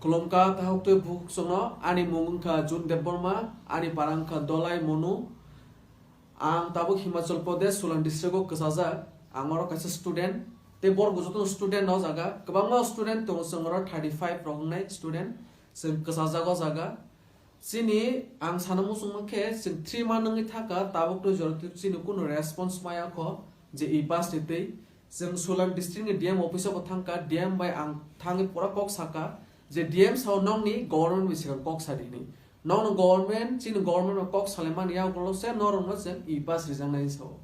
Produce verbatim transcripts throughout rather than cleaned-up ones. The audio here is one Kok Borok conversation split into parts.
Khulumkha takhuk tei bukhuk chwngno, ani mung wngkha Jun Debbarma, ani para wngkha Dolai Monu. Ang tabuk Himachal Pradesh, Solan district o kwchajak. Ang oro kaisa student, tei borok jotono student o jaga, kwbangma student tongo, chwng oro thirty five rok wngnai student, chwng kwchajak o jaga. Chini ang sana muchung mankhe, chwng three month wngwi thangkha, tabuk tei jora tei chini kunu response maya kho je e pass ni tei. Chwng Solan district ni D M office o bo thangkha, D M bai ang thangwi pura kok sakha je D M sao nokni government bai swkang kok sadi hinwi. Nokno government, chini government bai kok salaimani yagulo se norokno chwng e pass rijaknai sao.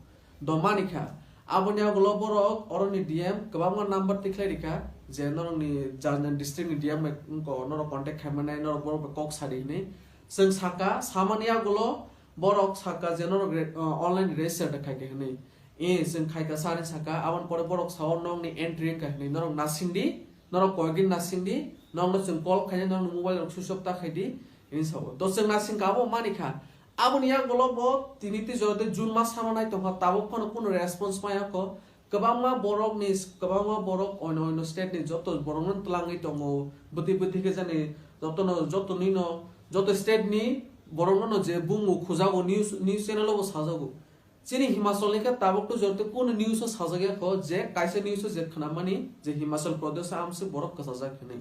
Domani kha. Aboni yagulo borok oroni D M kwbangma number tikhlai rikha je norokni jan jan district ni D M bai wngko norok contact khaimanai, norok borok bai kok sadi hinwi. Chwng sakha, samani yagulo borok sakha je norok re-, o, online register da khaikha hinwi. E, chwng khaikha sari sakha, aboni pore borok sao nokni entry wngkha hinwi. Norok nasingdi, norok koyekdin nasingdi, nokno chwng call khainai, nokni mobile rok switch off ta khaidi, hinwi sao. To chwng nasingkha abo manikha. Aboni yagulo bo tini tei jora tei June mas sano nai tongkha, tabuk phano kunu response maya kho. Kwbangma borokni, kwbangma borok oino oino state ni joto borokno twlangwi tongo. Bwtwi bwtwi khe jani jotono, jotonino, joto state ni borokno no je bungo khujago, news, news channel o bo sajago. Chini Himachal ni khe tabuk to jora tei kunu news o sajak ya kho je kaisa news o je khwnamani je Himachal Pradesh o amswk borok kwchajak hinwi.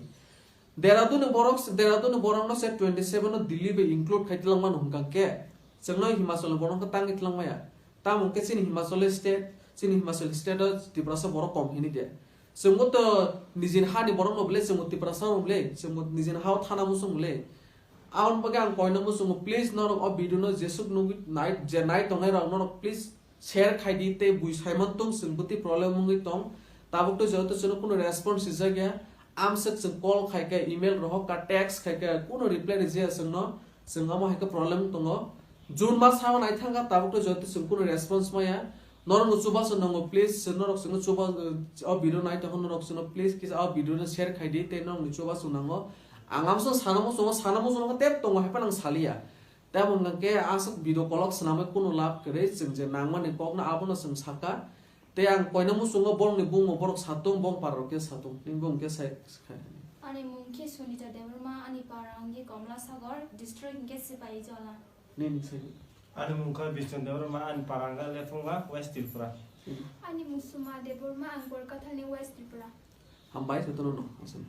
Dehradun ni borok, Dehradun ni borok no se twenty seven no Delhi bai include khai twlang mano hwnkha khe, chwng no Himachal ni borok no tangwi twlang maya. Tamo khe chini Himachal state, chini Himachal state o Tiprasa borok kom hini de. Chwngbo to nijini ha ni borok no bole, chwngbo Tiprasa no bole, chwngbo nijini ha o thana muchung bole. Aboni bagwi ang koino muchungo, please norok o video no jesuk nugwi nai, je nai tongnai rok norok please share khai di tei bui saiman tong chwng bwtwi problem wngwi tong. Tabuk to jehetu chwngno kunu response rijak ya. Amswk chwng call khai khe, email rohok kha, text khai khe, kunu reply rijak ya chwngno. Chwng omo hai khe problem wng tongo. June mas sabo nai thang kha, tabuk to jehetu chwng kunu response maya. Norok no chubachu nango, please, norok chwngno chuba, o video nai tongkha norok chwngno please kisa o video no share khai di tei norok ni chubachu nango. Ang amswk sana muchungo, sana muchungo khe tep tongo, hai phano ang saliya. Tei abo hwnkha khe aswk video kolok swnamwi kunu lab kwrwi, chwng je nangmani kokno abono chwng sakha. Tei ang koina muchungo borokni bumung borok satung, bong parrok khe satung, nini bumung khe sai. Ani mung khe Sunita Debbarma, ani para wngkhe Komla Sagor, district hwnkhe Sipaijala. Nini sai. Ani mung khe Bishnu Debbarma, ani para wngkha Lephunga, West Tripura. Ani mung Suma Debbarma, ang Borkathal ni West Tripura. Hambai, jotono no, aswk.